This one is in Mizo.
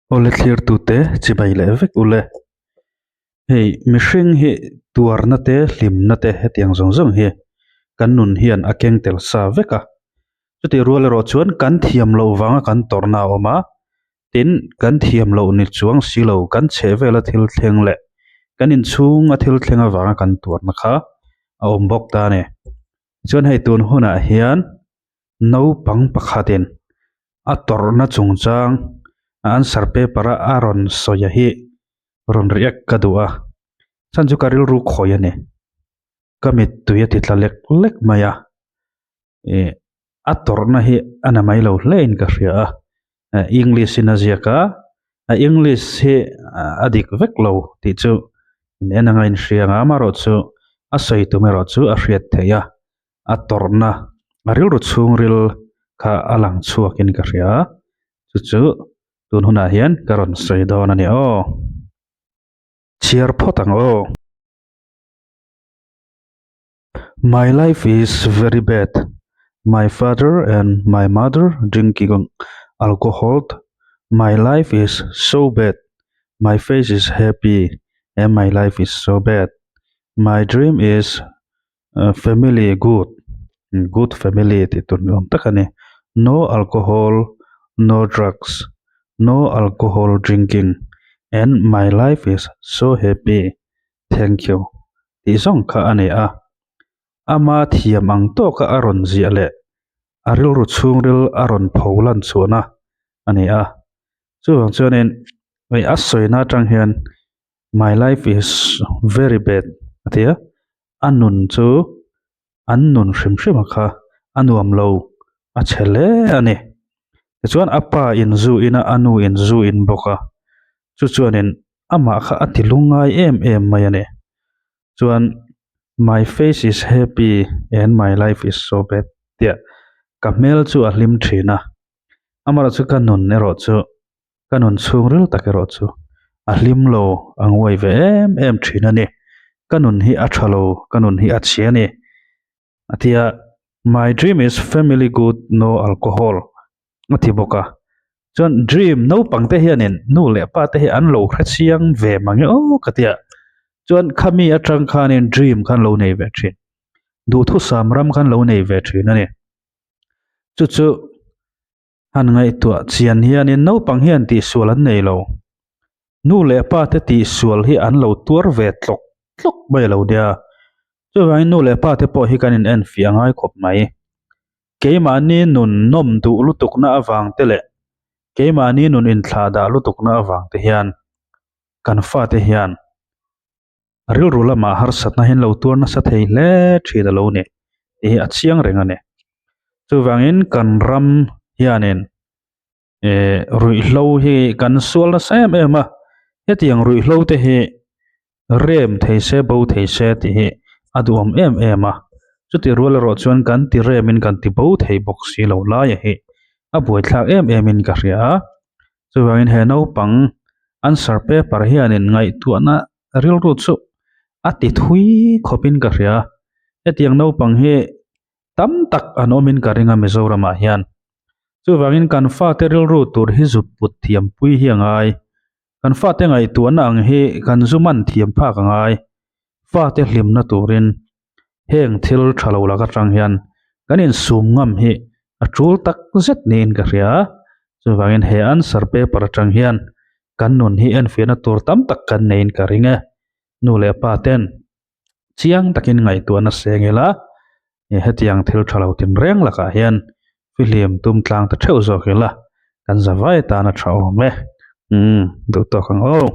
Awle thlirtute chibai leh vek ule. Hei mihring hi tuarna te hlimna te hetiang zawng zawng hi kan nun hian a keng tel sa vek a. Chutih rual erawh chuan kan thiam loh vanga kan tawrhna a awm a, tin kan thiam loh ni chuang si lo kan chheh vela thil thleng leh kan inchhung a thil thleng avanga kan tuarna kha a awm bawk ta a ni. Chuan hei tun hunah hian naupang pakhatin a tawrhna chungchang a answer paper a a rawn sawi a hi rawn react ka duh a chhan chu ka rilru khawi a ni ka mittui a ti tla lek lek mai a ih a tawrhna hi a na mai lo hle in ka hria a english in a ziak a a english hi a dik vek lo tih chu in en anga in hria ang a amaherawhchu a sawi tum erawh chu a hriat theih a. a tawrhna a rilru chhungril kha a lang chhuakin ka hria a chu chu tun hunah hian ka rawn sawi dawn a ni aw chhiar phawt ang aw. My life is very bad my father and my mother drinking alcohol my life is so bad my face is happy and my life is so bad my dream is Family good good family tih tur ni awm tak a ni no alcohol no drugs no alcohol drinking and my life is so happy thank you tih zawng kha a ni a ama thiam ang tawka a rawn ziah leh a rilru chhungril a rawn pho lan chhuahna a ni a chuvang chuanin hei a sawina atang hian. My life is very bad a ti a, a nun chu an nun hrim hrim a kha a nuam lo a chhe hle a ni. Tichuan a pa in zu in a, a nu in zu in bawk a, chu chuanin amah kha a ti lungngai em em mai a ni. Chuan my face is happy and my life is so bad tia ka hmel chu a hlim thin a, amaherawhchu ka nun erawh chu Ka nun chhungril tak erawh chu a hlim lo a nguai ve em em thin a ni. Ka nun hi a tha lo, ka nun hi a chhia a ni. A ti a, My dream is family good no alcohol a ti bawk a. Chuan dream naupang te hianin nu leh pa te hi an lo hre chiang ve mang e aw ka ti a. Chuan khami atang khanin dream khan lo nei ve thin. Duhthusam ram khan lo nei ve thin a ni. Chu chu. Han ngaihtuah chian hianin naupang hian tihsual an nei lo. Nu leh pa te tihsual hi an lo tuar ve tlawk tlawk mai a lo nia. Chuvangin nu leh pa te pawh hi kan in enfiah ngai khawp mai. Keimahni nun nawm duh lutukna avang te leh keimahni nun inthlah dah lutukna avang te hian kan fate hian Rilru lamah harsatna hian lo tuar nasa thei hle thin a lo ni tih hi a chiang reng a ni. Chuvangin kan ram hianin eh ruihhlo hi kan sual nasa em em a, hetiang ruihhlo te hi rem thei se bo thei se tih hi a duhawm em em a, chutih rual erawh chuan kan ti remin kan ti bo thei bawk si lo laia hi a buaithlak em em in ka hria a. Chuvangin he naupang answer paper hianin ngaihtuahna rilru chu a ti thui khawpin ka hria. Hetiang naupang hi tam tak an awmin ka ring a Mizoramah hian. Chuvangin kan fate rilru tur hi zut put thiam pui hi a ngai. Kan fate ngaihtuahna ang hi kan zu man thiam phak a ngai. Fate hlimna turin heng thil tha lo lak atang hian kan insum ngam hi a tul tak zet niin ka hria a, chuvangin he answer paper atang hian kan nun hi enfiahna tur tam tak kan neiin ka ring e, nu leh pa ten chiang takin ngaihtuahna seng ila hetiang thil tha lo tinreng lakah hian fihlim tum tlang ta theuh zawk ila kan zavai tan a tha awm e, umm duh tawk ang aw.